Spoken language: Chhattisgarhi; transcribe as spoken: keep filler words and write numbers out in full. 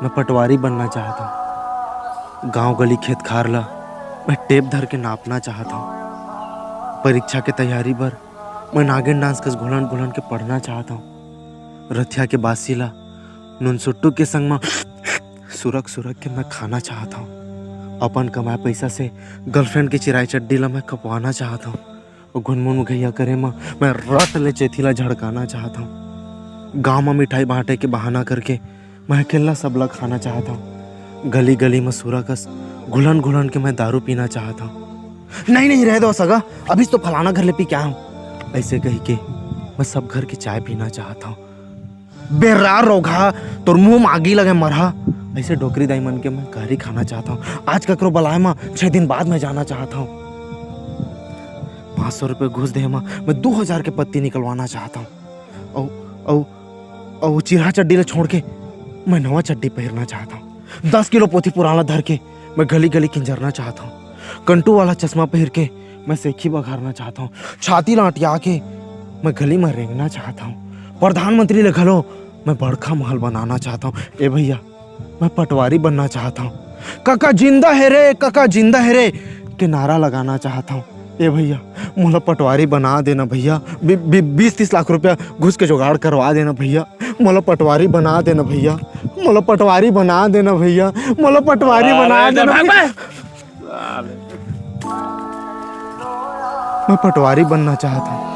मैं पटवारी बनना चाहत हंव। गांव गली खेत खार ला मैं टेप धर के नापना चाहत हंव। परीक्षा के तैयारी बर मैं नागिन डांस कस घुलन घुलन के पढ़ना चाहत हंव। रथिया के बासी ला नून सुट्टू के संग म सुरक सुरक के मैं खाना चाहत हंव। अपन कमाए पइसा से गर्लफ्रेंड के चिराई चड्डी ला मैं कपवाना चाहत हंव। अउ घुनमुन मुंहइया करे म मैं रट ले चेथी ला झड़काना चाहत हंव। गांव म मिठाई बांटे के बहाना करके मैं अकेल्ला सबला खाना चाहत हंव। गली गली म सुरा कस घुलन घुलन के मैं दारू पीना चाहत हंव। नहीं नहीं, रहे दो सगा, अभी तो फलाना घर ले पी के आय हंव, अइसे कहिके मैं सब घर के चाय पीना चाहत हंव। बेर्रा रोगहा, तोर मुंह म आगी लगे मरहा, अइसे डोकरी दाई मन के मैं गारी खाना चाहत हंव। आज ककरो बलाए म छह दिन बाद मैं जाना चाहत हंव। पांच सौ रुपये घूस देहे म मैं दू हजार के पत्ती निकलवाना चाहत हंव। अउ अउ अउ चिरहा चड्डी ला छोड़ के मैं नवा चड्डी पहिरना चाहत हंव। दस किलो पोथी पुराना धर के मैं गली गली किंजरना चाहत हंव। कंटू वाला चश्मा पहिर के मैं सेखी बघारना चाहत हंव। छाती ला अंटिया के मैं गली म रेंगना चाहत हंव। प्रधानमंत्री ले घलो मैं बड़का महल बनाना चाहत हंव। ए भइया, मैं पटवारी बनना चाहत हंव। कका जिंदा हे रे, कका जिंदा हे रे के नारा लगाना चाहत हंव। ए भइया, मोला पटवारी बना देना भइया। बी-, बी-, बीस तीस लाख रुपया घूस के जुगाड़ करवा देना भइया। मोला पटवारी बना देना भइया। मोला पटवारी बना देना भइया। मोला पटवारी बना अरे, देना भाग भइया। बे। मैं पटवारी बनना चाहत हंव।